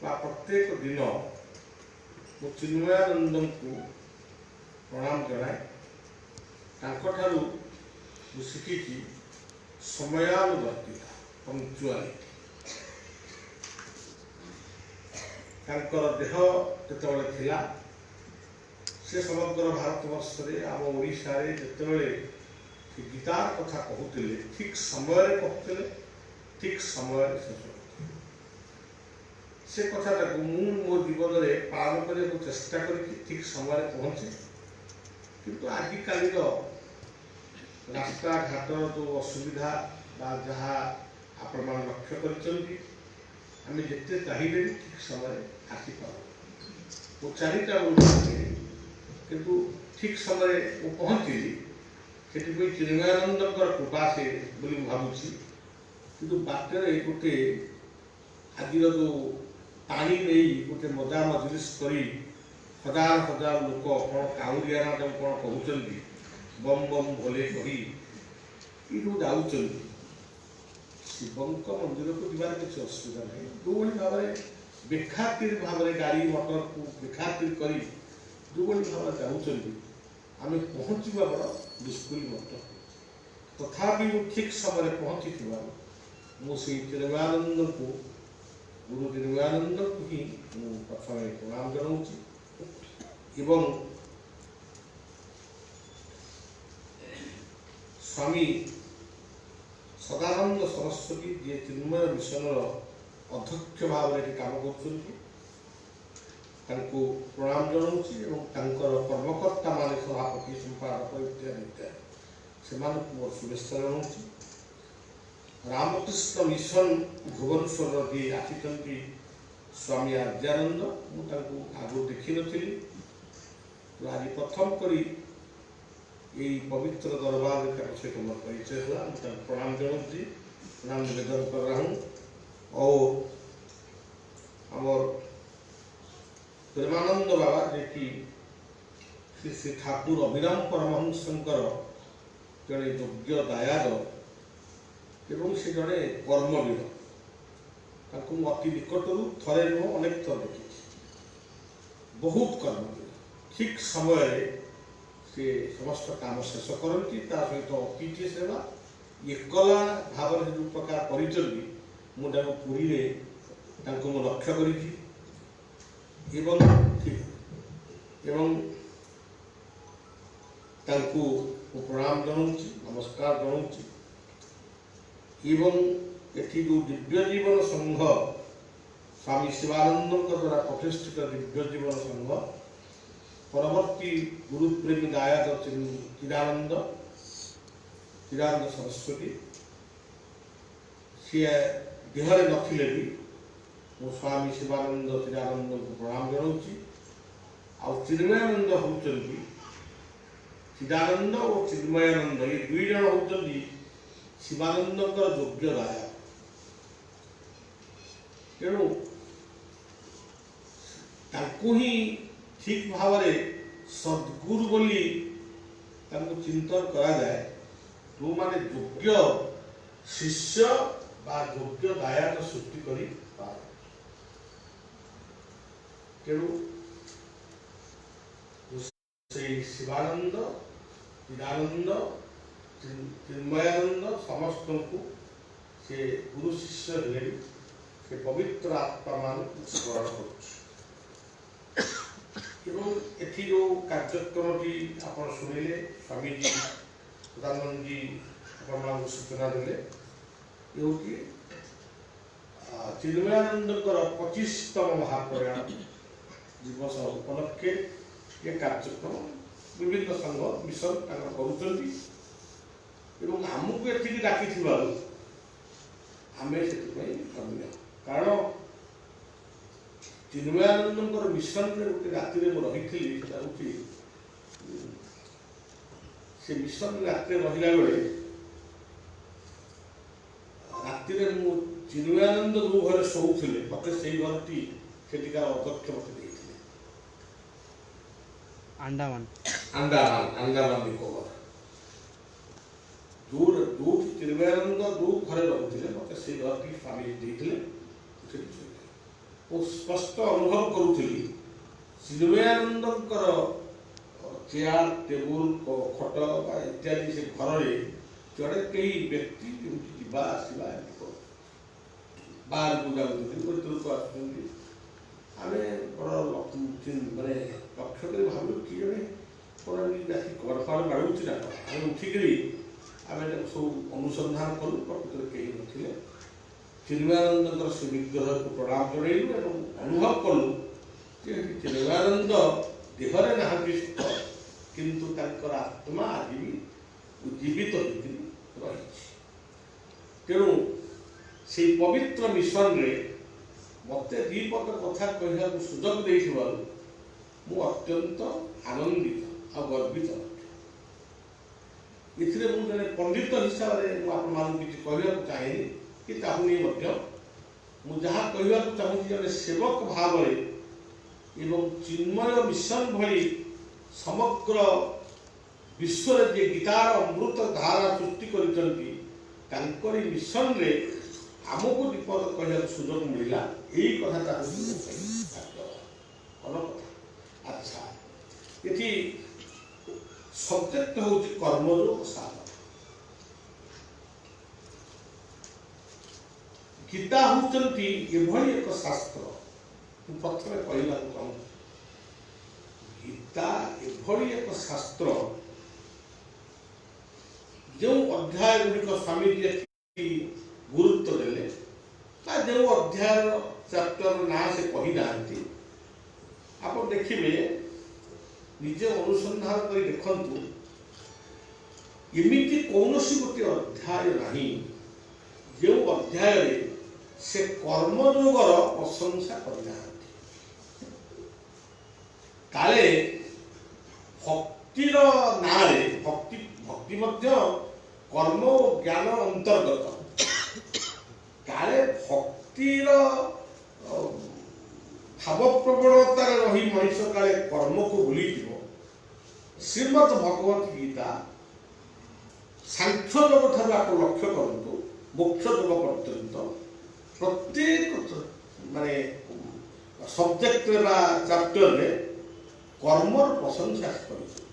ବା ପ୍ରତ୍ୟେକ ଦିନ ମୁଁ ଚିନ୍ମୟାନନ୍ଦଙ୍କୁ ପ୍ରଣାମ ଜଣାଏ। ତାଙ୍କଠାରୁ ମୁଁ ଶିଖିଛି ସମୟାନୁବର୍ତ୍ତିତା, ପଙ୍କ୍ଚୁଆଲିଟି। ତାଙ୍କର ଦେହ ଯେତେବେଳେ ଥିଲା, ସେ ସମଗ୍ର ଭାରତବର୍ଷରେ, ଆମ ଓଡ଼ିଶାରେ ଯେତେବେଳେ ସେ ଗୀତାର କଥା କହୁଥିଲେ, ଠିକ୍ ସମୟରେ କହୁଥିଲେ, ଠିକ୍ ସମୟରେ ଶେଷ କରୁଥିଲେ। ସେ କଥାଟାକୁ ମୁଁ ମୋ ଜୀବନରେ ପାଳନ କରିବାକୁ ଚେଷ୍ଟା କରିଛି, ଠିକ୍ ସମୟରେ ପହଞ୍ଚେ। କିନ୍ତୁ ଆଜିକାଲିର ରାସ୍ତାଘାଟର ଯେଉଁ ଅସୁବିଧା ବା ଯାହା ଆପଣମାନେ ଲକ୍ଷ୍ୟ କରିଛନ୍ତି, ଆମେ ଯେତେ ଚାହିଁଲେ ବି ଠିକ୍ ସମୟରେ ଆସିପାରୁ। ମୁଁ 4ଟା ବେଳକୁ ଆସିଲି, କିନ୍ତୁ ଠିକ୍ ସମୟରେ ମୁଁ ପହଞ୍ଚିଲି। ସେଥିପାଇଁ ଚିନ୍ମୟାନନ୍ଦଙ୍କର କୃପା ସେ ବୋଲି ମୁଁ ଭାବୁଛି। କିନ୍ତୁ ବାଟରେ ଗୋଟେ ଆଜିର ଯେଉଁ ପାଣି ନେଇ ଗୋଟେ ମଜା ମଜଲିସ କରି ହଜାର ହଜାର ଲୋକ କ'ଣ କାଉଁରିଆ ନା ତାକୁ କ'ଣ କହୁଛନ୍ତି, ବମ୍ ବମ୍ ଭୋଲେ କହି ଏ ଯେଉଁ ଯାଉଛନ୍ତି ଶିବଙ୍କ ମନ୍ଦିରକୁ ଯିବାର କିଛି ଅସୁବିଧା ନାହିଁ। ଯେଉଁଭଳି ଭାବରେ ବେଖାତିର ଭାବରେ ଗାଡ଼ି ମଟରକୁ ବେଖାତିର କରି ଯେଉଁଭଳି ଭାବରେ ଯାଉଛନ୍ତି, ଆମେ ପହଞ୍ଚିବା ବଡ଼ ମୁସ୍କିଲ ମଧ୍ୟ। ତଥାପି ମୁଁ ଠିକ୍ ସମୟରେ ପହଞ୍ଚିଥିବାରୁ ମୁଁ ସେଇ ଚିନ୍ମୟାନନ୍ଦଙ୍କୁ, ଗୁରୁ ଚିନ୍ମୟାନନ୍ଦଙ୍କୁ ହିଁ ମୁଁ ପ୍ରଥମେ ପ୍ରଣାମ ଜଣାଉଛି। ଏବଂ ସ୍ୱାମୀ ସଦାନନ୍ଦ ସରସ୍ୱତୀ, ଯିଏ ଚିନ୍ମୟ ମିଶନର ଅଧ୍ୟକ୍ଷ ଭାବରେ ଏଠି କାମ କରୁଛନ୍ତି, ତାଙ୍କୁ ପ୍ରଣାମ ଜଣାଉଛି। ଏବଂ ତାଙ୍କର କର୍ମକର୍ତ୍ତାମାନେ, ସଭାପତି, ସମ୍ପାଦକ ଇତ୍ୟାଦି ଇତ୍ୟାଦି, ସେମାନଙ୍କୁ ମୋର ଶୁଭେଚ୍ଛା ଜଣାଉଛି। ରାମକୃଷ୍ଣ ମିଶନ ଭୁବନେଶ୍ୱରର ଯିଏ ଆସିଛନ୍ତି ସ୍ୱାମୀ ଆର୍ଯ୍ୟାନନ୍ଦ, ମୁଁ ତାଙ୍କୁ ଆଗରୁ ଦେଖିନଥିଲି, ଆଜି ପ୍ରଥମ କରି ଏଇ ପବିତ୍ର ଦରବାରରେ ତାଙ୍କ ସହିତ ମୋର ପରିଚୟ ହେଲା। ମୁଁ ତାଙ୍କୁ ପ୍ରଣାମ ଜଣାଉଛି, ପ୍ରଣାମ ନିବେଦନ कर रहा हूँ। और ଆମର ପ୍ରେମାନନ୍ଦ ବାବା, ଯିଏକି ଶ୍ରୀ ଶ୍ରୀ ଠାକୁର ଅଭିରାମ ପରମହଂସଙ୍କର ଜଣେ ଯୋଗ୍ୟ ଦାୟାଦ ଏବଂ ସେ ଜଣେ କର୍ମବୀର, ତାଙ୍କୁ ମୁଁ ଅତି ନିକଟରୁ ଥରେ ନୁହଁ ଅନେକ ଥର ଦେଖିଛି। ବହୁତ କର୍ମବୀର, ଠିକ୍ ସମୟରେ ସେ ସମସ୍ତ କାମ ଶେଷ କରନ୍ତି। ତା ସହିତ ଅତିଥି ସେବା ଏକଲା ଭାବରେ ଯେଉଁ ପ୍ରକାର କରିଛନ୍ତି, ମୁଁ ତାଙ୍କୁ ପୁରୀରେ ତାଙ୍କୁ ମୁଁ ଲକ୍ଷ୍ୟ କରିଛି। ଏବଂ ଠିକ୍ ଏବଂ ତାଙ୍କୁ ମୁଁ ପ୍ରଣାମ ଜଣାଉଛି, ନମସ୍କାର ଜଣାଉଛି। ଏବଂ ଏଠି ଯେଉଁ ଦିବ୍ୟ ଜୀବନ ସଂଘ, ସ୍ୱାମୀ ଶିବାନନ୍ଦଙ୍କ ଦ୍ୱାରା ପ୍ରତିଷ୍ଠିତ ଦିବ୍ୟ ଜୀବନ ସଂଘ, ପରବର୍ତ୍ତୀ ଗୁରୁପ୍ରେମୀ ଦାୟାଦ ଚିଦାନନ୍ଦ ଚିଦାନନ୍ଦ ସରସ୍ୱତୀ, ସିଏ ଦେହରେ ନଥିଲେ ବି ମୁଁ ସ୍ୱାମୀ ଶିବାନନ୍ଦ ଚିଦାନନ୍ଦଙ୍କୁ ପ୍ରଣାମ ଜଣାଉଛି। ଆଉ ଚିନ୍ମୟାନନ୍ଦ ହେଉଛନ୍ତି, ଚିଦାନନ୍ଦ ଓ ଚିନ୍ମୟାନନ୍ଦ ଏ ଦୁଇ ଜଣ ହେଉଛନ୍ତି ଶିବାନନ୍ଦଙ୍କର ଯୋଗ୍ୟ ଦାୟା। ତେଣୁ ତାଙ୍କୁ ହିଁ ଠିକ୍ ଭାବରେ ସଦ୍ଗୁରୁ ବୋଲି ତାଙ୍କୁ ଚିନ୍ତନ କରାଯାଏ, ଯେଉଁମାନେ ଯୋଗ୍ୟ ଶିଷ୍ୟ ବା ଯୋଗ୍ୟ ଦାୟାଦ ସୃଷ୍ଟି କରିପାରନ୍ତି। ତେଣୁ ସେଇ ଶିବାନନ୍ଦ, ଚିଦାନନ୍ଦ, ଚିନ୍ମୟାନନ୍ଦ ସମସ୍ତଙ୍କୁ ସେ ଗୁରୁ ଶିଷ୍ୟ ହେଲେ ବି ସେ ପବିତ୍ର ଆତ୍ମାମାନଙ୍କୁ ସ୍ମରଣ କରୁଛି। ଏବଂ ଏଠି ଯେଉଁ କାର୍ଯ୍ୟକ୍ରମଟି ଆପଣ ଶୁଣିଲେ, ସ୍ୱାମୀଜୀ ସଦାନନ୍ଦଜୀ ଆପଣମାନଙ୍କୁ ସୂଚନା ଦେଲେ, ଏ ହେଉଛି ଚିନ୍ମୟାନନ୍ଦଙ୍କର 25ତମ ମହାପ୍ରୟାଣ ଦିବସ ଉପଲକ୍ଷେ ଏ କାର୍ଯ୍ୟକ୍ରମ ବିଭିନ୍ନ ସଂଘ ମିଶନ ତାଙ୍କର କରୁଛନ୍ତି। ଏବଂ ଆମକୁ ଏଠିକି ଡାକିଥିବାରୁ ଆମେ ସେଥିପାଇଁ ଧନ୍ୟ। କାରଣ ଚିନ୍ମୟାନନ୍ଦଙ୍କର ମିଶନରେ ଗୋଟେ ରାତିରେ ମୁଁ ରହିଥିଲି, ସେଟା ହେଉଛି ସେ ମିଶନ ରାତିରେ ରହିଲା ବେଳେ ରାତିରେ ମୁଁ ଚିନ୍ମୟାନନ୍ଦ ଯେଉଁ ଘରେ ଶୋଉଥିଲେ, ମୋତେ ସେଇ ଘରଟି ସେଠିକାର ଅଧ୍ୟକ୍ଷ ମୋତେ ଦେଇଥିଲେ। ଆଣ୍ଡାମାନ ଆଣ୍ଡାମାନ ଆଣ୍ଡାମାନ ନିକୋବର, ଯୋଉଠି ଚିନ୍ମୟାନନ୍ଦ ଯେଉଁ ଘରେ ରହୁଥିଲେ, ମୋତେ ସେଇ ଘରଟି ସ୍ୱାମୀ ଦେଇଥିଲେ, ସେଠି ଶୋଇଥିଲି। ମୁଁ ସ୍ପଷ୍ଟ ଅନୁଭବ କରୁଥିଲି ଚିନ୍ମୟାନନ୍ଦଙ୍କର ଚେୟାର, ଟେବୁଲ, ଖଟ ବା ଇତ୍ୟାଦି ସେ ଘରରେ ଜଣେ କେହି ବ୍ୟକ୍ତି କେମିତି ଯିବା ଆସିବା ଏମିତି କରୁ, ବାହାରକୁ ଯାଉଛନ୍ତି, ଭିତରକୁ ଆସୁଛନ୍ତି। ଆମେ ବଡ଼ ମାନେ ଲକ୍ଷ୍ୟ କରି ଭାବିଲୁ କିଏ ଜଣେ କ'ଣ ଏମିତି ଆସି କବାଟ ଫବାଟ ବାଡ଼ଉଛି ନା କ'ଣ। ଆମେ ଉଠିକିରି ଆମେ ତାକୁ ସବୁ ଅନୁସନ୍ଧାନ କଲୁ, ପ୍ରକୃତରେ କେହି ନଥିଲେ। ଚିନ୍ମୟାନନ୍ଦଙ୍କର ସେ ବିଗ୍ରହକୁ ପ୍ରଣାମ ଜଣାଇଲୁ ଏବଂ ଅନୁଭବ କଲୁ ଯେ ଚିନ୍ମୟାନନ୍ଦ ଦେହରେ ନାହାନ୍ତି ସତ, କିନ୍ତୁ ତାଙ୍କର ଆତ୍ମା ଆଜି ବି ଉଜ୍ଜୀବିତ ହୋଇକରି ରହିଛି। ତେଣୁ ସେଇ ପବିତ୍ର ମିଶନରେ ମୋତେ ଦୁଇ ପଦ କଥା କହିବାକୁ ସୁଯୋଗ ଦେଇଥିବାରୁ ମୁଁ ଅତ୍ୟନ୍ତ ଆନନ୍ଦିତ ଆଉ ଗର୍ବିତ ମଧ୍ୟ। ଏଥିରେ ମୁଁ ଜଣେ ପଣ୍ଡିତ ହିସାବରେ ମୁଁ ଆପଣମାନଙ୍କୁ କିଛି କହିବାକୁ ଚାହେଁନି କି ଚାହୁଁନି ମଧ୍ୟ। ମୁଁ ଯାହା କହିବାକୁ ଚାହୁଁଛି ଜଣେ ସେବକ ଭାବରେ ଏବଂ ଚିନ୍ମୟ ମିଶନ ଭଳି ସମଗ୍ର ବିଶ୍ୱରେ ଯିଏ ଗୀତାର ଅମୃତ ଧାରା ସୃଷ୍ଟି କରିଛନ୍ତି ତାଙ୍କରି ମିଶନରେ ଆମକୁ ବିପଦ କହିବାକୁ ସୁଯୋଗ ମିଳିଲା, ଏଇ କଥାଟା ହେଉଛି ମୋ ପାଇଁ ଭଲ କଥା। ଆଚ୍ଛା, ଏଠି ସବଜେକ୍ଟ ହେଉଛି କର୍ମଯୋଗ ସାଧନା। ଗୀତା ହେଉଛନ୍ତି ଏଭଳି ଏକ ଶାସ୍ତ୍ର, ମୁଁ ପ୍ରଥମେ କହିବାକୁ ଚାହୁଁଛି, ଗୀତା ଏଭଳି ଏକ ଶାସ୍ତ୍ର ଯେଉଁ ଅଧ୍ୟାୟ ଗୁଡ଼ିକ ସ୍ୱାମୀଜୀ ଏଠି ଗୁରୁତ୍ୱ ଦେଲେ ବା ଯେଉଁ ଅଧ୍ୟାୟର ଚାପ୍ଟର ନାଁ ସେ କହିନାହାନ୍ତି, ଆପଣ ଦେଖିବେ, ନିଜେ ଅନୁସନ୍ଧାନ କରି ଦେଖନ୍ତୁ, ଏମିତି କୌଣସି ଗୋଟିଏ ଅଧ୍ୟାୟ ନାହିଁ ଯେଉଁ ଅଧ୍ୟାୟରେ ସେ କର୍ମଯୋଗର ପ୍ରଶଂସା କରିନାହାନ୍ତି। କାଳେ ଭକ୍ତିର ନାଁରେ ଭକ୍ତି ଭକ୍ତି ମଧ୍ୟ କର୍ମ ଓ ଜ୍ଞାନ ଅନ୍ତର୍ଗତ, କାଳେ ଭକ୍ତିର ଭାବପ୍ରବଣତାରେ ରହି ମଣିଷ କାଳେ କର୍ମକୁ ଭୁଲିଯିବ। ଶ୍ରୀମଦ୍ ଭଗବତ ଗୀତା ସାଂଖ୍ୟ ଯୋଗ ଠାରୁ ଆପଣ ଲକ୍ଷ୍ୟ କରନ୍ତୁ ମୋକ୍ଷ ଯୋଗ ପର୍ଯ୍ୟନ୍ତ ପ୍ରତ୍ୟେକ ମାନେ ସବଜେକ୍ଟରେ ବା ଚାପ୍ଟରରେ କର୍ମର ପ୍ରଶଂସା କରିଛନ୍ତି।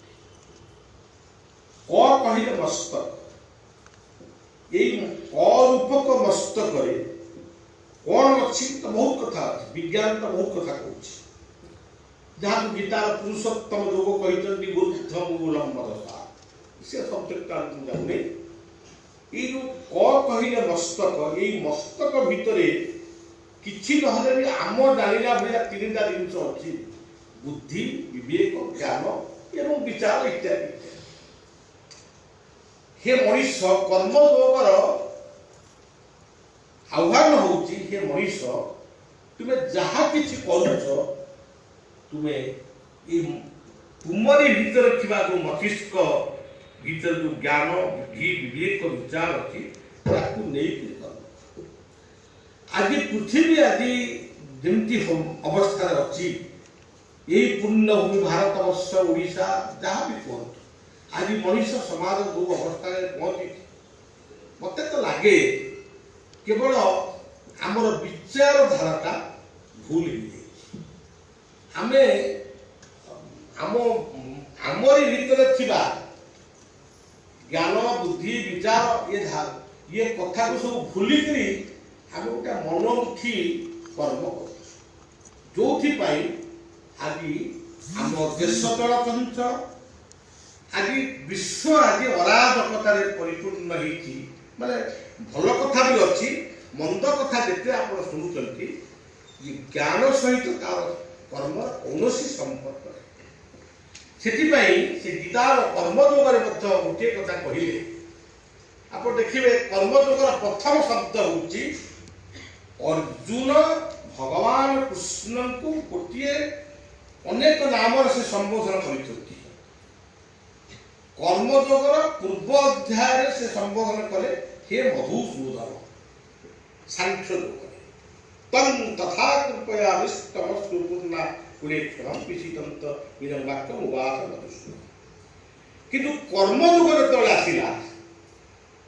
କ କହିଲେ ମସ୍ତକ, ଏଇ କ ରୂପକ ମସ୍ତକରେ କ'ଣ ଅଛି ତ ବହୁତ କଥା ଅଛି, ବିଜ୍ଞାନ ତ ବହୁତ କଥା କହୁଛି, ଯାହାକୁ ଗୀତାର ପୁରୁଷୋତ୍ତମ ଯୋଗ କହିଛନ୍ତି ବୁଦ୍ଧ ମୂଲମ୍ବରସା, ସେ ସବଜେକ୍ଟ ଆଡ଼କୁ ଯାଉନି। ଏଇ ଯୋଉ କ କହିଲେ ମସ୍ତକ, ଏଇ ମସ୍ତକ ଭିତରେ କିଛି ନହେଲେ ବି ଆମ ଜାଣିଲା ଭଳିଆ ତିନିଟା ଜିନିଷ ଅଛି, ବୁଦ୍ଧି, ବିବେକ, ଜ୍ଞାନ ଏବଂ ବିଚାର ଇତ୍ୟାଦି ଇତ୍ୟାଦି। ହେ ମଣିଷ, କର୍ମଯୋଗର ଆହ୍ୱାନ ହେଉଛି, ହେ ମଣିଷ, ତୁମେ ଯାହା କିଛି କରୁଛ, ତୁମେ ଏଇ ତୁମରି ଭିତରେ ଥିବା ଯୋଉ ମସ୍ତିଷ୍କ ଭିତରେ ଯୋଉ ଜ୍ଞାନ, ବୁଦ୍ଧି, ବିବେକ, ବିଚାର ଅଛି, ତାକୁ ନେଇକି କର। ଆଜି ପୃଥିବୀ ଆଜି ଯେମିତି ଅବସ୍ଥାରେ ଅଛି, ଏଇ ପୂର୍ଣ୍ଣଭୂମି ଭାରତବର୍ଷ, ଓଡ଼ିଶା, ଯାହା ବି କୁହନ୍ତୁ, ଆଜି ମଣିଷ ସମାଜ ଯୋଉ ଅବସ୍ଥାରେ ପହଞ୍ଚିଛି, ମୋତେ ତ ଲାଗେ କେବଳ ଆମର ବିଚାରଧାରାଟା ଭୁଲ ହେଇଯାଇଛି। ଆମେ ଆମରି ଭିତରେ ଥିବା ଜ୍ଞାନ, ବୁଦ୍ଧି, ବିଚାର ଇଏ କଥାକୁ ସବୁ ଭୁଲିକିରି ଆମେ ଗୋଟେ ମନୋମୁଖୀ କର୍ମ କରୁଛୁ, ଯୋଉଥିପାଇଁ ଆଜି ଆମ ଦେଶ ଚଳଚଞ୍ଚଳ, ଆଜି ବିଶ୍ୱ ଆଜି ଅରାଜକତାରେ ପରିପୂର୍ଣ୍ଣ ହେଇଛି। ମାନେ ଭଲ କଥା ବି ଅଛି, ମନ୍ଦ କଥା ଯେତେ ଆପଣ ଶୁଣୁଛନ୍ତି, ଜ୍ଞାନ ସହିତ ତାର କର୍ମର କୌଣସି ସମ୍ପର୍କ ନାହିଁ। ସେଥିପାଇଁ ସେ ଗୀତାର କର୍ମଯୋଗରେ ମଧ୍ୟ ଗୋଟିଏ କଥା କହିଲେ, ଆପଣ ଦେଖିବେ କର୍ମଯୋଗର ପ୍ରଥମ ଶବ୍ଦ ହେଉଛି ଅର୍ଜୁନ ଭଗବାନ କୃଷ୍ଣଙ୍କୁ ଗୋଟିଏ ଅନେକ ନାମରେ ସେ ସମ୍ବୋଧନ କରିଛନ୍ତି। କର୍ମଯୋଗର ପୂର୍ବ ଅଧ୍ୟାୟରେ ସେ ସମ୍ବୋଧନ କଲେ ହେ ମଧୁସୂଦନ, ସାଂଖ୍ୟ ଯୋଗରେ ତଂ ତଥା କୃପୟା ବିଷ୍ଟମସ୍ତୁପୂର୍ଣ୍ଣା କୁଳେକ୍ଷଣಂ ପିସିତନ୍ତ ଇଦଂ ବାକ୍ୟಂ ଉବାସ ମଧୁସୂଦନ। କିନ୍ତୁ କର୍ମଯୋଗ ଯେତେବେଳେ ଆସିଲା,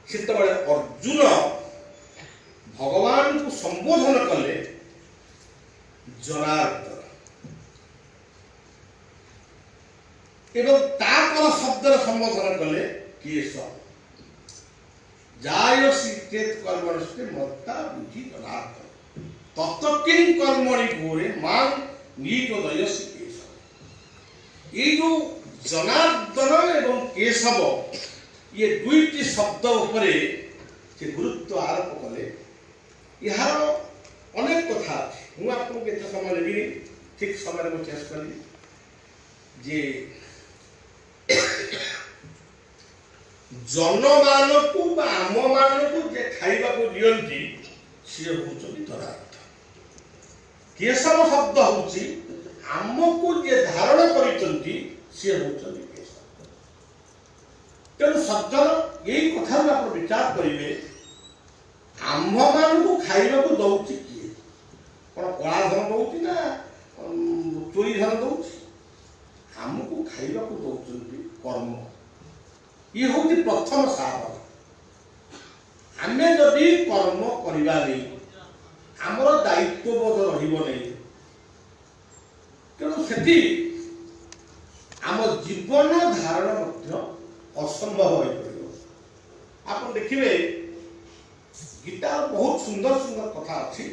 ସେତେବେଳେ ଅର୍ଜୁନ ଭଗବାନଙ୍କୁ ସମ୍ବୋଧନ କଲେ ଜନାର୍ଦ୍ଦନ ଏବଂ ତାପର ଶବ୍ଦର ସମ୍ବୋଧନ କଲେ କେଶବ। ଜାୟସି ଚେତ କର୍ମଣସ୍ତେ ମତ୍ତା ବୁଝି ଜନାର୍ଦ୍ଦନ ତତକିଂ କର୍ମଣି ଘୋରେ ମାଂ ନିଚୋଦୟସି କେଶବ। ଏଇ ଯୋଉ ଜନାର୍ଦ୍ଦନ ଏବଂ କେଶବ, ଇଏ ଦୁଇଟି ଶବ୍ଦ ଉପରେ ସେ ଗୁରୁତ୍ୱ ଆରୋପ କଲେ। ଏହାର ଅନେକ କଥା ଅଛି, ମୁଁ ଆପଣଙ୍କୁ ଏତେ ସମୟ ନେବିନି, ଠିକ ସମୟରେ ମୁଁ ଚେଷ୍ଟା କଲି ଯେ ଜନମାନଙ୍କୁ ବା ଆମମାନଙ୍କୁ ଯେ ଖାଇବାକୁ ଦିଅନ୍ତି ସିଏ ହେଉଛନ୍ତି ଜନାର୍ଦ୍ଦନ। କେଶବ ଶବ୍ଦ ହେଉଛି ଆମକୁ ଯିଏ ଧାରଣ କରିଛନ୍ତି ସିଏ ହେଉଛନ୍ତି କେଶବ। ତେଣୁ ସଜ୍ଜନ, ଏଇ କଥାରୁ ଆପଣ ବିଚାର କରିବେ, ଆମ୍ଭମାନଙ୍କୁ ଖାଇବାକୁ ଦଉଛି କିଏ? କଣ କଳା ଧନ ଦଉଛି ନା ଚୋରି ଧନ ଦଉଛି? ଆମକୁ ଖାଇବାକୁ ଦଉଛନ୍ତି କର୍ମ। ଇଏ ହେଉଛି ପ୍ରଥମ ସାଧନ। ଆମେ ଯଦି କର୍ମ କରିବା ନେଇ ଆମର ଦାୟିତ୍ୱବୋଧ ରହିବ ନାହିଁ, ତେଣୁ ସେଠି ଆମ ଜୀବନ ଧାରଣ ମଧ୍ୟ ଅସମ୍ଭବ ହୋଇପଡ଼ିବ। ଆପଣ ଦେଖିବେ ଗୀତାର ବହୁତ ସୁନ୍ଦର ସୁନ୍ଦର କଥା ଅଛି।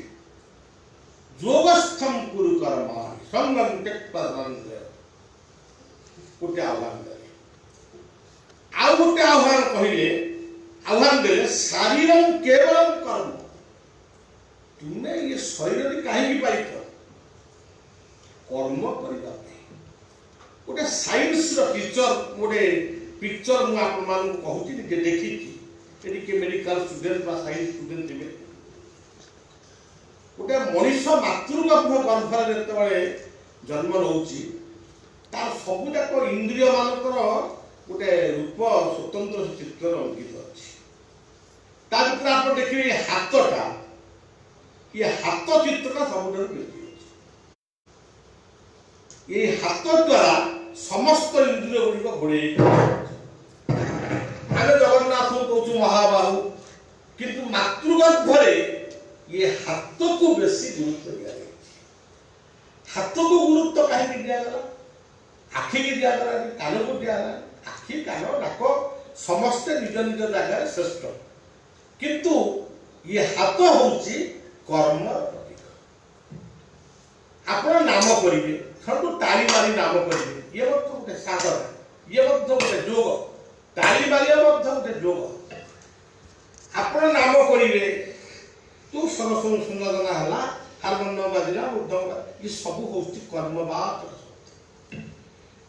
ଯୋଗସ୍ଥମ କୁରୁ କର୍ମାଣि ସଙ୍ଗಂ ତ୍ୟକ୍ତ୍ବା ଧନଞ୍ଜୟ, ଗୋଟେ ଆହ୍ୱାନ ଦେଲେ। ଆଉ ଗୋଟେ ଆହ୍ୱାନ କହିଲେ, ଆହ୍ୱାନ ଦେଲେ ଶାରୀରଂ କେବଳଂ କର୍ମ। ତୁମେ ଏ ଶରୀରରେ କାହିଁକି ପାଇଛ? କର୍ମ କରିବା ପାଇଁ। ଗୋଟେ ସାଇନ୍ସର ଟିଚର, ଗୋଟେ ପିକ୍ଚର ମୁଁ ଆପଣମାନଙ୍କୁ କହୁଛି, ନିଜେ ଦେଖିଛି। ଏଠି କିଏ ମେଡିକାଲ ଷ୍ଟୁଡେଣ୍ଟ ବା ସାଇନ୍ସ ଷ୍ଟୁଡେଣ୍ଟ ଥିବେ। ଗୋଟେ ମଣିଷ ମାତୃଗର୍ଭ ଗର୍ଭରେ ଯେତେବେଳେ ଜନ୍ମ ନେଉଛି, ତାର ସବୁଯାକ ଇନ୍ଦ୍ରିୟ ମାନଙ୍କର ଗୋଟେ ରୂପ ସ୍ୱତନ୍ତ୍ର ଚିତ୍ରରେ ଅଙ୍କିତ ଅଛି। ତା ଭିତରେ ଆପଣ ଦେଖିବେ ଏ ହାତଟା, ଇଏ ହାତ ଚିତ୍ରଟା ସବୁଠାରୁ ବେଶୀ ଅଛି। ଏଇ ହାତ ଦ୍ୱାରା ସମସ୍ତ ଇନ୍ଦ୍ରିୟ ଗୁଡ଼ିକ ଘୋଡ଼େଇ ହେଇକି ଅଛି। ଆମେ ଜଗନ୍ନାଥଙ୍କୁ କହୁଛୁ ମହାବାହୁ, କିନ୍ତୁ ମାତୃଗର୍ଭରେ ଇଏ ହାତକୁ ବେଶୀ ଗୁରୁତ୍ୱ ଦିଆଯାଇଛି। ହାତକୁ ଗୁରୁତ୍ୱ କାହିଁକି ଦିଆଗଲା? ଆଖିକି ଦିଆଗଲାନି, କାନକୁ ଦିଆଗଲାନି। ଆଖି, କାନ, ନାକ ସମସ୍ତେ ନିଜ ନିଜ ଜାଗାରେ ଶ୍ରେଷ୍ଠ, କିନ୍ତୁ ଇଏ ହାତ ହଉଛି କର୍ମର ପ୍ରତୀକ। ଆପଣ ନାମ କରିବେ, ଧରନ୍ତୁ ତାଳି ମାରି ନାମ କରିବେ, ଇଏ ମଧ୍ୟ ଗୋଟେ ସାଧନା, ଇଏ ମଧ୍ୟ ଗୋଟେ ଯୋଗ। ତାଳି ମାରିବା ମଧ୍ୟ ଗୋଟେ ଯୋଗ। ଆପଣ ନାମ କରିବେ, ତୁ ସରସ୍ୱତୀ ସୁନ୍ଦରନା ହେଲା, ହାରମୋନିୟମ ବାଜିଲା, ମୃଦଙ୍ଗ, ଇଏ ସବୁ ହଉଛି କର୍ମବାଚକ ଶବ୍ଦ।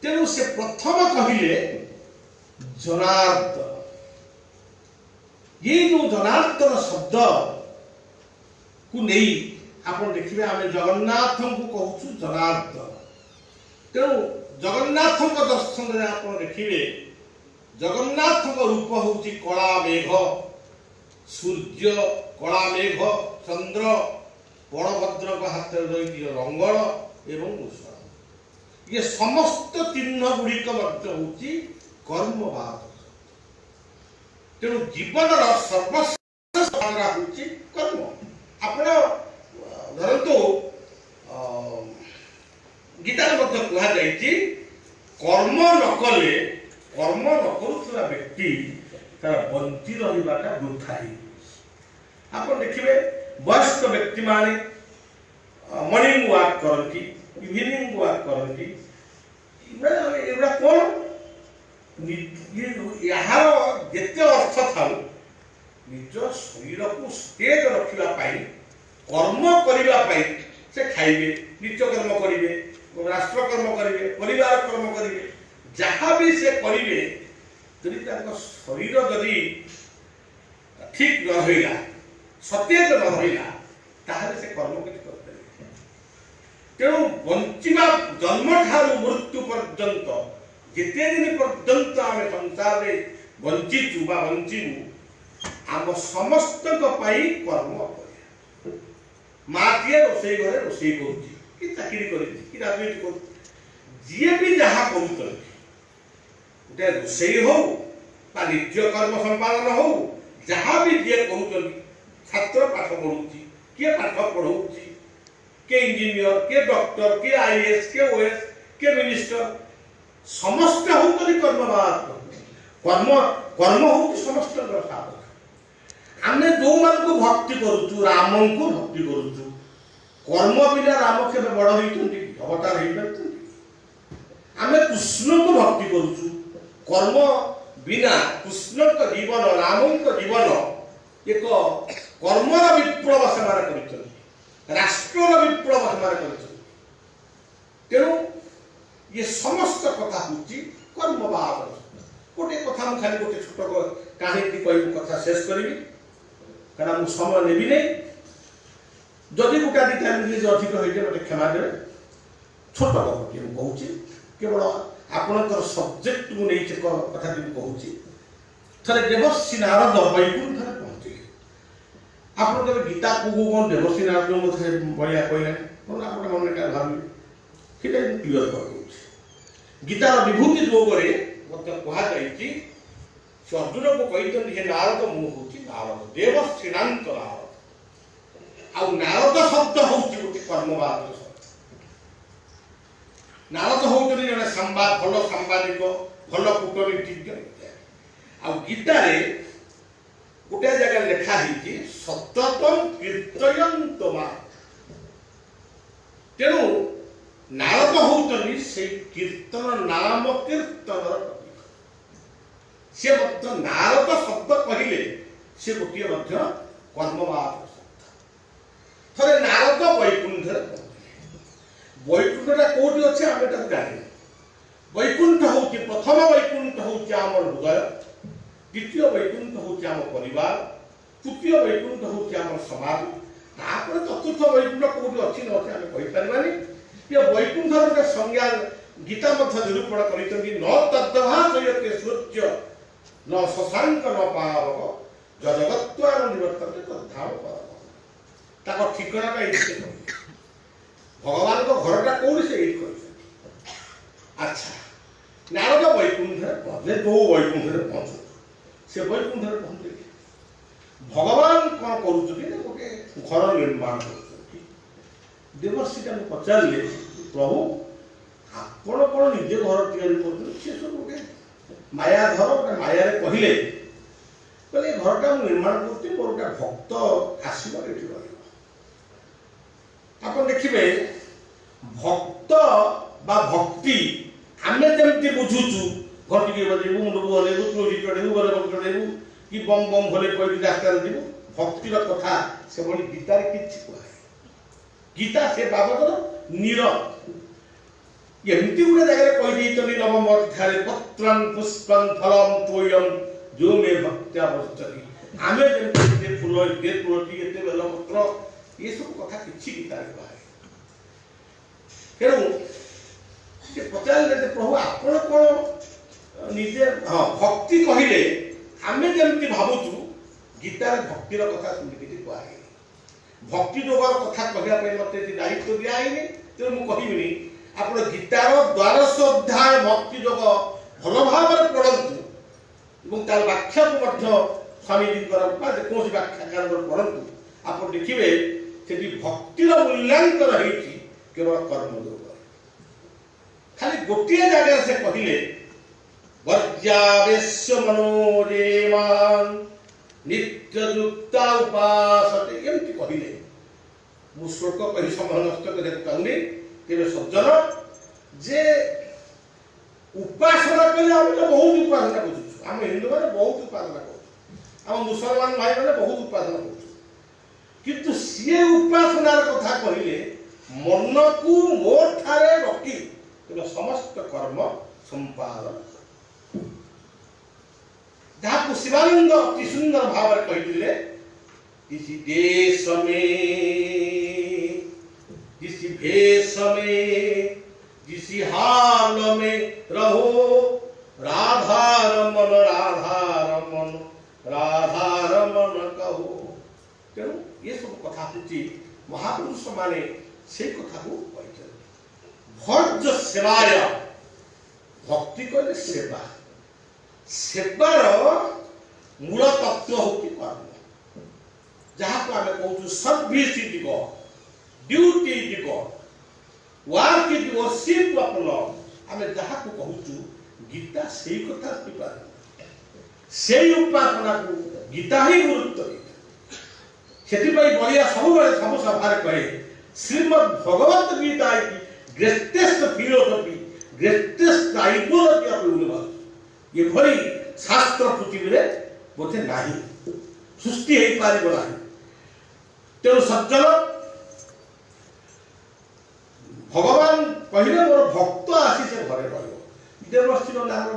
ତେଣୁ ସେ ପ୍ରଥମ କହିଲେ ଜନାର୍ଦ୍ଦନ। ଏଇ ଯୋଉ ଜନାର୍ଦ୍ଦନ ଶବ୍ଦକୁ ନେଇ ଆପଣ ଦେଖିବେ ଆମେ ଜଗନ୍ନାଥଙ୍କୁ କହୁଛୁ ଜନାର୍ଦ୍ଦନ। ତେଣୁ ଜଗନ୍ନାଥଙ୍କ ଦର୍ଶନରେ ଆପଣ ଦେଖିବେ ଜଗନ୍ନାଥଙ୍କ ରୂପ ହେଉଛି କଳା ମେଘ, ସୂର୍ଯ୍ୟ, କଳା ମେଘ, ଚନ୍ଦ୍ର, ବଳଭଦ୍ରଙ୍କ ହାତରେ ରହିଛି ରଙ୍ଗଳ ଏବଂ ମୂଷଳ। ଇଏ ସମସ୍ତ ଚିହ୍ନ ଗୁଡ଼ିକ ମଧ୍ୟ ହେଉଛି କର୍ମବାଚକ। ତେଣୁ ଜୀବନର ସର୍ବଶ୍ରେଷ୍ଠ ସାଧନା ହେଉଛି କର୍ମ। ଆପଣ ଧରନ୍ତୁ ଗୀତାରେ ମଧ୍ୟ କୁହାଯାଇଛି, କର୍ମ ନ କଲେ, କର୍ମ ନ କରୁଥିବା ବ୍ୟକ୍ତି ତାର ବଞ୍ଚି ରହିବାଟା ବୃଥା ହେଇଯିବ। ଆପଣ ଦେଖିବେ ବୟସ୍କ ବ୍ୟକ୍ତିମାନେ ମର୍ଣ୍ଣିଂ ୱାକ୍ କରନ୍ତି, ଇଭିନିଂ ୱାକ୍ କରନ୍ତି। ଏଗୁଡ଼ା କ'ଣ? ଏହାର ଯେତେ ଅର୍ଥ ଥାଉ, ନିଜ ଶରୀରକୁ ସତେଜ ରଖିବା ପାଇଁ, କର୍ମ କରିବା ପାଇଁ ସେ ଖାଇବେ, ନିତ୍ୟକର୍ମ କରିବେ, ରାଷ୍ଟ୍ରକର୍ମ କରିବେ, ପରିବାର କର୍ମ କରିବେ, ଯାହା ବି ସେ କରିବେ, ଯଦି ତାଙ୍କ ଶରୀର ଯଦି ଠିକ ନ ରହିଲା, ସତେଜ ନ ରହିଲା, ତାହେଲେ ସେ କର୍ମ କିଛି କରିପାରିବେ। ତେଣୁ ବଞ୍ଚିବା ଜନ୍ମଠାରୁ ମୃତ୍ୟୁ ପର୍ଯ୍ୟନ୍ତ ଯେତେ ଦିନ ପର୍ଯ୍ୟନ୍ତ ଆମେ ସଂସାରରେ ବଞ୍ଚିଛୁ ବା ବଞ୍ଚିବୁ, ଆମ ସମସ୍ତଙ୍କ ପାଇଁ କର୍ମ କରିବା। ମାଟିଏ ରୋଷେଇ ଘରେ ରୋଷେଇ କରୁଛି କି ଚାକିରି କରିଛି କି ରାଜନୀତି କରୁଛି, ଯିଏ ବି ଯାହା କରୁଛନ୍ତି, ଗୋଟେ ରୋଷେଇ ହଉ ବା ନିତ୍ୟ କର୍ମ ସମ୍ପାଦନ ହଉ, ଯାହା ବି ଯିଏ କରୁଛନ୍ତି, ଛାତ୍ର ପାଠ ପଢୁଛି, କିଏ ପାଠ ପଢଉଛି, କିଏ ଇଞ୍ଜିନିୟର, କିଏ ଡକ୍ଟର, କିଏ ଆଇଏଏସ୍, କିଏ ଓଏଏସ୍, କିଏ ମିନିଷ୍ଟର, ସମସ୍ତେ ହଉଛନ୍ତି କର୍ମବାଦ। କର୍ମ କର୍ମ ହଉଛି ସମସ୍ତଙ୍କର ସାଧନା। ଆମେ ଯୋଉମାନଙ୍କୁ ଭକ୍ତି କରୁଛୁ, ରାମଙ୍କୁ ଭକ୍ତି କରୁଛୁ, କର୍ମ ବିନା ରାମ କେବେ ବଡ଼ ହେଇଛନ୍ତି କି, ଅବତାର ହେଇପାରୁଛନ୍ତି? ଆମେ କୃଷ୍ଣଙ୍କୁ ଭକ୍ତି କରୁଛୁ, କର୍ମ ବିନା କୃଷ୍ଣଙ୍କ ଜୀବନ, ରାମଙ୍କ ଜୀବନ ଏକ କର୍ମର ବିପ୍ଳବ ସେମାନେ କରିଛନ୍ତି, ରାଷ୍ଟ୍ରର ବିପ୍ଳବ ସେମାନେ କରିଛନ୍ତି। ତେଣୁ ଇଏ ସମସ୍ତ କଥା ହେଉଛି କର୍ମବାଦ। ଗୋଟିଏ କଥା ମୁଁ ଖାଲି ଗୋଟେ ଛୋଟ କାହାଣୀଟି କହିବି, କଥା ଶେଷ କରିବି, କାରଣ ମୁଁ ସମୟ ନେବି ନାହିଁ। ଯଦି ଗୋଟା ଦୁଇଟା ମିନିଟ୍ ଅଧିକ ହେଇଯିବ ମୋତେ କ୍ଷମା ଦେବେ। ଛୋଟ ଗପଟିଏ ମୁଁ କହୁଛି, କେବଳ ଆପଣଙ୍କର ସବଜେକ୍ଟକୁ ନେଇ ସେ କଥାଟି ମୁଁ କହୁଛି। ଥରେ ଦେବର୍ଷି ନାରଦ ବୈକୁଣ୍ଠରେ ପହଞ୍ଚିଲେ। ଆପଣ କେବେ ଗୀତା କୋଉ କ'ଣ ଦେବର୍ଷି ନାରଦଙ୍କ କଥା ବଳିଆ କହିଲାଣି, କଣ ଆପଣ ମନେ କାହା ଭାବିବେ, ସେଇଟା ମୁଁ କ୍ଲିଅର କରିଦେଉଛି। ଗୀତାର ବିଭୂତି ଯୋଗରେ ମଧ୍ୟ କୁହାଯାଇଛି, ସେ ଅର୍ଜୁନକୁ କହିଛନ୍ତି, ହେ ନାରଦ, ମୁଁ ହେଉଛି ନାରଦ, ଦେବର୍ଷିଣାଙ୍କ ନାରଦ। ଆଉ ନାରଦ ଶବ୍ଦ ହେଉଛି ଗୋଟେ କର୍ମବାଦ ଶବ୍ଦ। ନାରଦ ହଉଛନ୍ତି ଜଣେ ଭଲ ସାମ୍ବାଦିକ, ଭଲ କୂଟନୀତିଜ୍ଞ। ଆଉ ଗୀତାରେ ଗୋଟେ ଜାଗାରେ ଲେଖା ହେଇଛି ସତତಂ କୀର୍ତ୍ତୟନ୍ତମା। ତେଣୁ ନାରଦ ହଉଛନ୍ତି ସେଇ କୀର୍ତ୍ତନ, ନାମ କୀର୍ତ୍ତନର ପ୍ରତୀକ। ସେ ମଧ୍ୟ ନାରଦ ଶବ୍ଦ କହିଲେ ସେ ଗୋଟିଏ ମଧ୍ୟ କର୍ମବାଦ ଶବ୍ଦ। ଥରେ ନାରଦ ବୈକୁଣ୍ଠରେ ପହଞ୍ଚିଲେ। ବୈକୁଣ୍ଠଟା କୋଉଠି ଅଛି ଆମେ ତାକୁ ଜାଣିନୁ। ବୈକୁଣ୍ଠ ହେଉଛି, ପ୍ରଥମ ବୈକୁଣ୍ଠ ହେଉଛି ଆମର ହୃଦୟ, ଦ୍ୱିତୀୟ ବୈକୁଣ୍ଠ ହେଉଛି ଆମ ପରିବାର, ତୃତୀୟ ବୈକୁଣ୍ଠ ହେଉଛି ଆମର ସମାଜ, ତାପରେ ଚତୁର୍ଥ ବୈକୁଣ୍ଠ କୋଉଠି ଅଛି ନ ଅଛି ଆମେ କହିପାରିବାନି। ଏ ବୈକୁଣ୍ଠର ଗୋଟେ ସଂଜ୍ଞା ଗୀତା ମଧ୍ୟ ନିରୂପଣ କରିଛନ୍ତି, ନ ତଦ୍ଭାସୟତେ ସୂର୍ଯ୍ୟ ନ ଶଶାଙ୍କ ନ ପାବକ ଯଜଗତ୍ୱାନ ନିବର୍ତ୍ତନ୍ତେ ତଦ୍ଧାମ ପରମ। ତାଙ୍କ ଠିକଣାଟା ଏଇଠି ସେ କହିଲେ, ଭଗବାନଙ୍କ ଘରଟା କୋଉଠି ସେ ଏଇଠି କହିଛନ୍ତି। ଆଚ୍ଛା, ନାରଦ ବୈକୁଣ୍ଠରେ ପହଞ୍ଚିଲେ, ଯୋଉ ବୈକୁଣ୍ଠରେ ପହଞ୍ଚନ୍ତୁ ସେ ବୈକୁଣ୍ଠରେ ପହଞ୍ଚିଲେ। ଭଗବାନ କଣ କରୁଛନ୍ତି ନା ଗୋଟେ ଘର ନିର୍ମାଣ କରୁଛନ୍ତି। ଦେବର୍ଷି ତାଙ୍କୁ ପଚାରିଲେ, ପ୍ରଭୁ ଆପଣ କଣ ନିଜେ ଘର ତିଆରି କରୁଛନ୍ତି? ସେ ସବୁ ଗୋଟେ ମାୟା ଘର, ଗୋଟେ ମାୟାରେ କହିଲେ, କହିଲେ ଏ ଘରଟା ମୁଁ ନିର୍ମାଣ କରୁଛି, ମୋର ଗୋଟେ ଭକ୍ତ ଆସିବ ଏଠି ରହିବ। ଆପଣ ଦେଖିବେ ଭକ୍ତ ବା ଭକ୍ତି ଆମେ ଯେମିତି ବୁଝୁଛୁ, ଘଣ୍ଟିକି ବଜେଇବୁ, ମୁଣ୍ଡକୁ ହଲେଇବୁ, ତୁଳସୀ ଚଢ଼େଇବୁ, ବେଲପତ୍ର ଚଢ଼େଇବୁ, କି ବମ୍ ବମ୍ ଭଲେ କହିକି ରାସ୍ତାରେ ଯିବୁ, ଭକ୍ତିର କଥା ସେଭଳି ଗୀତାରେ କିଛି କୁହାହେଇନି। ଗୀତା ସେ ବାବଦର ନୀର। ଏମିତି ଗୋଟେ ଜାଗାରେ କହିଦେଇଛନ୍ତି ନବମ ଅଧ୍ୟାୟରେ, ପତ୍ରଂ ପୁଷ୍ପଂ ଫଳಂ ତୋୟଂ ଯୋ ମେ ଭକ୍ତ୍ୟା ବସ୍ତରି। ଆମେ ଯେମିତି ଏତେ ଫୁଲ, ଏତେ ତୁଳସୀ, ଏତେ ବେଲପତ୍ର, ଏସବୁ କଥା କିଛି ଗୀତାରେ କୁହାହେଇନି। ତେଣୁ ସେ ପଚାରିଲେ ଯେ ପ୍ରଭୁ ଆପଣ କଣ ନିଜେ, ହଁ ଭକ୍ତି କହିଲେ ଆମେ ଯେମିତି ଭାବୁଛୁ, ଗୀତାରେ ଭକ୍ତିର କଥା ସେମିତି କିଛି କୁହାହେଇନି। ଭକ୍ତି ଯୋଗର କଥା କହିବା ପାଇଁ ମତେ ଏଠି ଦାୟିତ୍ୱ ଦିଆହେଇନି, ତେଣୁ ମୁଁ କହିବିନି। ଆପଣ ଗୀତାର ଦ୍ୱାଦଶ ଅଧ୍ୟାୟ ଭକ୍ତି ଯୋଗ ଭଲ ଭାବରେ ପଢ଼ନ୍ତୁ ଏବଂ ତାର ବ୍ୟାଖ୍ୟାକୁ ମଧ୍ୟ ସ୍ୱାମୀଜୀଙ୍କର ବା ଯେକୌଣସି ବ୍ୟାଖ୍ୟାକାରଙ୍କର ପଢ଼ନ୍ତୁ, ଆପଣ ଦେଖିବେ ସେଠି ଭକ୍ତିର ମୂଲ୍ୟାଙ୍କନ ହେଇଛି କେବଳ କର୍ମଯୋଗ। ଖାଲି ଗୋଟିଏ ଜାଗାରେ ସେ କହିଲେ ବର୍ଜ୍ୟାବେଶ୍ୟ ମନୋରେମାନ ନିତ୍ୟଯୁକ୍ତା ଉପାସତେ, ଏମିତି କହିଲେ। ମୁଁ ଶ୍ଲୋକ କହି ସମୟ ନଷ୍ଟ କରିବାକୁ ଚାହୁଁନି। ତେବେ ସଜ୍ଜନ ଯେ ଉପାସନା କହିଲେ ଆମେ ତ ବହୁତ ଉପାସନା ବୁଝୁଛୁ, ଆମ ହିନ୍ଦୁମାନେ ବହୁତ ଉପାସନା କରୁଛୁ, ଆମ ମୁସଲମାନ ଭାଇମାନେ ବହୁତ ଉପାସନା କରୁଛୁ, କିନ୍ତୁ ସିଏ ଉପାସନାର କଥା କହିଲେ ମନକୁ ମୋ ଠାରେ ରଖି ତୁମେ ସମସ୍ତ କର୍ମ ସମ୍ପାଦନ କର। ଯାହାକୁ ଶିବାନନ୍ଦ ଅତି ସୁନ୍ଦର ଭାବରେ କହିଥିଲେ, किसी देश में जिस भेष में जिस हाल में रहो, राधा रमन राधा रमन राधा रमन कहो। ତେଣୁ ଏସବୁ କଥା ହେଉଛି ମହାପୁରୁଷ ମାନେ ସେଇ କଥାକୁ କହିଛନ୍ତି। ଭର୍ଜ ସେବାୟ, ଭକ୍ତି କହିଲେ ସେବା, ସେବାର ମୂଳ ତତ୍ତ୍ୱ ହେଉଛି କର୍ମ, ଯାହାକୁ ଆମେ କହୁଛୁ service is god. Duty is God, work is worship of Lord। ଆମେ ଯାହାକୁ କହୁଛୁ, ଗୀତା ସେଇ କଥା ପ୍ରତିପାଦନ, ସେଇ ଉପାସନାକୁ ଗୀତା ହିଁ ଗୁରୁତ୍ୱ ଦେଇଥାଏ। ସେଥିପାଇଁ ବଳିଆ ସବୁବେଳେ ସବୁ ସଭାରେ କହେ, ଶ୍ରୀମଦ୍ ଭଗବତ Gita greatest philosophy, greatest ideology of universe। ଏଭଳି ଶାସ୍ତ୍ର ପୃଥିବୀରେ ବୋଧେ ନାହିଁ, ସୃଷ୍ଟି ହେଇପାରିବ ନାହିଁ। ତେଣୁ ସଜ୍ଜନ, ଭଗବାନ କହିଲେ, ମୋର ଭକ୍ତ ଆସି ସେ ଘରେ ରହିବ। ଦେବର୍ଷିର ନାରଦ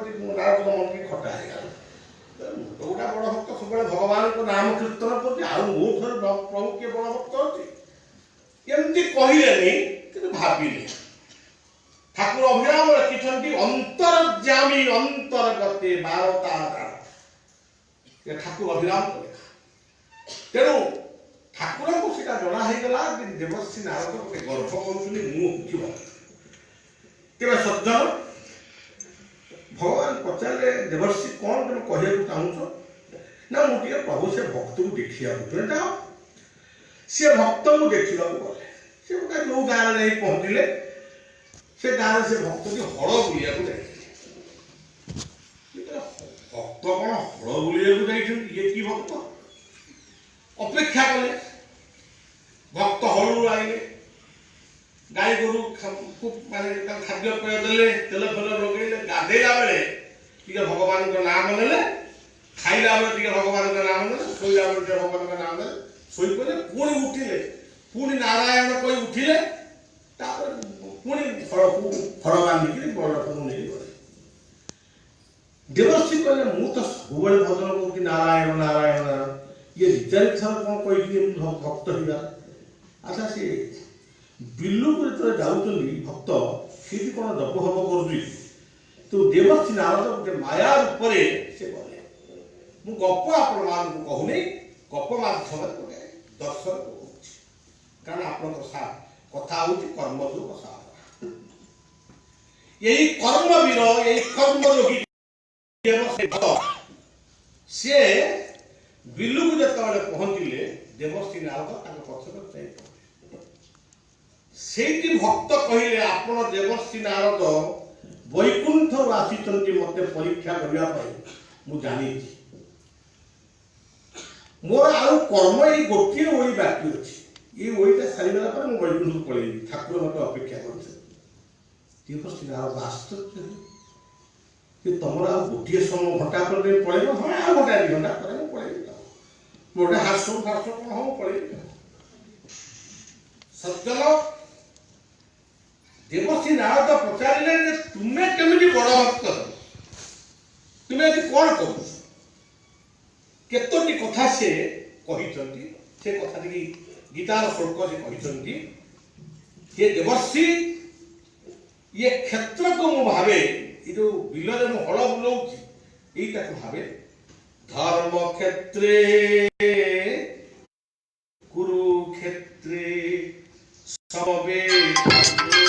ମନ ଟିକେ ଖଟା ହେଇଗଲା। ମୁଁ ତ ଗୋଟେ ବଡ଼ ଭକ୍ତ, ସବୁବେଳେ ଭଗବାନଙ୍କ ନାମ କୀର୍ତ୍ତନ କରୁଛି, ଆଉ ମୋ ଠାରୁ ପ୍ରଭୁ କିଏ ବଡ଼ ଭକ୍ତ ଅଛି? ଏମିତି କହିଲେନି, କିନ୍ତୁ ଭାବିଲେ। ଠାକୁର ଅଭିରାମ ଲେଖିଛନ୍ତି, ଅନ୍ତର୍ଯାମୀ ଅନ୍ତର୍ଗତେ ବାରତା ଜାଣ। ଏ ଠାକୁର ଅଭିରାମଙ୍କ ଲେଖା। ତେଣୁ ଠାକୁରଙ୍କୁ ସେଇଟା ଜଣା ହେଇଗଲା ଯେ ଦେବର୍ଷି ନାରଦ ଗୋଟେ ଗର୍ବ କରୁଛନ୍ତି, ମୁଁ ହେଉଛି ଭକ୍ତ। ତେବେ ସଜ୍ଜନ, ଭଗବାନ ପଚାରିଲେ, ଦେବର୍ଷି, କ'ଣ ତୁମେ କହିବାକୁ ଚାହୁଁଛ? ନା, ମୁଁ ଟିକେ ପ୍ରଭୁ ସେ ଭକ୍ତକୁ ଦେଖିବାକୁ ଚାହେଁ। ଯାଅ। ସେ ଭକ୍ତଙ୍କୁ ଦେଖିବାକୁ ଗଲେ। ସେ ଗୋଟେ ଯୋଉ ଗାଁରେ ଯାଇ ପହଞ୍ଚିଲେ, ସେ ଗାଁରେ ସେ ଭକ୍ତଟି ହଳ ବୁଲିବାକୁ ଯାଇଥିଲେ। ଭକ୍ତ କ'ଣ ହଳ ବୁଲିବାକୁ ଯାଇଛନ୍ତି? ଇଏ କି ଭକ୍ତ? ଅପେକ୍ଷା କଲେ। ଭକ୍ତ ହଳରୁ ଆଇଲେ, ଗାଈ ଗୋରୁ ମାନେ ତାଙ୍କୁ ଖାଦ୍ୟପେୟ ଦେଲେ, ତେଲ ଫେଲ ଲଗେଇଲେ, ଗାଧେଇଲା ବେଳେ ଟିକେ ଭଗବାନଙ୍କ ନାମ ନେଲେ, ଖାଇଲା ବେଳେ ଟିକେ ଭଗବାନଙ୍କ ନାମ ନେଲେ, ଶୋଇଲା ବେଳେ ଟିକେ ଭଗବାନଙ୍କ ନାମ ନେଲେ, ଶୋଇପଡ଼ିଲେ। ପୁଣି ଉଠିଲେ, ପୁଣି ନାରାୟଣ କହି ଉଠିଲେ। ତାପରେ ପୁଣି ହଳକୁ ହଳ ବାନ୍ଧିକିରି ବଳଦକୁ ନେଇକି ଗଲେ। ଦେବର୍ଷି କହିଲେ, ମୁଁ ତ ସବୁବେଳେ ଭଜନ କରୁଛି ନାରାୟଣ ନାରାୟଣ ନାରାୟଣ, ଇଏ ଦି ଚାରି ଥର କ'ଣ କହିକି ଏମିତି ଭକ୍ତ ହେଇଗଲା? ଆଚ୍ଛା, ସିଏ ବିଲକୁ ଯେତେବେଳେ ଯାଉଛନ୍ତି ଭକ୍ତ, ସେଇଠି କ'ଣ ଜପ ଫପ କରୁଛି? ତ ଦେବର୍ଷି ନାରଦ ଗୋଟେ ମାୟା ରୂପରେ ସେ ଗଲେ। ମୁଁ ଗପ ଆପଣମାନଙ୍କୁ କହୁନି, ଗପ ମାଧ୍ୟମରେ ଗୋଟେ ଦର୍ଶନ କହୁଛି, କାରଣ ଆପଣଙ୍କ କଥା ହେଉଛି କର୍ମଯୋଗ ସାଧନା। ଏଇ କର୍ମବୀର, ଏଇ କର୍ମଯୋଗୀ ସିଏ ବିଲୁକୁ ଯେତେବେଳେ ପହଞ୍ଚିଲେ, ଦେବର୍ଷି ନାରଦ ତାଙ୍କ ପଛରେ ଯାଇ ପହଞ୍ଚିଲେ। ସେଇଠି ଭକ୍ତ କହିଲେ, ଆପଣ ଦେବର୍ଷି ନାରଦ ବୈକୁଣ୍ଠରୁ ଆସିଛନ୍ତି ମୋତେ ପରୀକ୍ଷା କରିବା ପାଇଁ, ମୁଁ ଜାଣିଛି। ମୋର ଆଉ କର୍ମ ଏଇ ଗୋଟିଏ ଓଳି ବାକି ଅଛି। ଏଇ ଓଳିଟା ସାରିଗଲା ପରେ ମୁଁ ବୈକୁଣ୍ଠକୁ ପଳେଇବି। ଠାକୁର ମୋତେ ଅପେକ୍ଷା କରିଛନ୍ତି। ଦେବର୍ଷି ନାରଦ ଆଶ୍ଚର୍ଯ୍ୟ ହେଲେ ଯେ ତମର ଆଉ ଗୋଟିଏ ସମୟ ଘଣ୍ଟା ପରେ ତମେ ପଳେଇବ? ହଁ, ଆଉ ଘଣ୍ଟା 2 ଘଣ୍ଟା ପରେ ମୁଁ ପଳେଇବି। ଆଉ ମୁଁ ଗୋଟେ ହାର୍ଟ ଫାର୍ଟ କ'ଣ ହବ, ପଳେଇବି। ଆଉ ସଜ୍ଜନ, ଦେବର୍ଷି ନାରଦ ପଚାରିଲେ ଯେ ତୁମେ କେମିତି ବଡ଼ ଭକ୍ତ ହେଲ? ତୁମେ ଏଠି କ'ଣ କରୁଛ? କେତୋଟି କଥା ସେ କହିଛନ୍ତି। ସେ କଥାଟିକି ଗୀତାର ଶ୍ଲୋକ ସେ କହିଛନ୍ତି ଯେ ଦେବର୍ଷି, ଇଏ କ୍ଷେତ୍ରକୁ ମୁଁ ଭାବେ, ଏ ଯୋଉ ବିଲରେ ମୁଁ ହଳ ବୁଲଉଛି, ଏଇଟାକୁ ଭାବେ ଧର୍ମ କ୍ଷେତ୍ରେ କୁରୁକ୍ଷେତ୍ରେ ସମବେତ।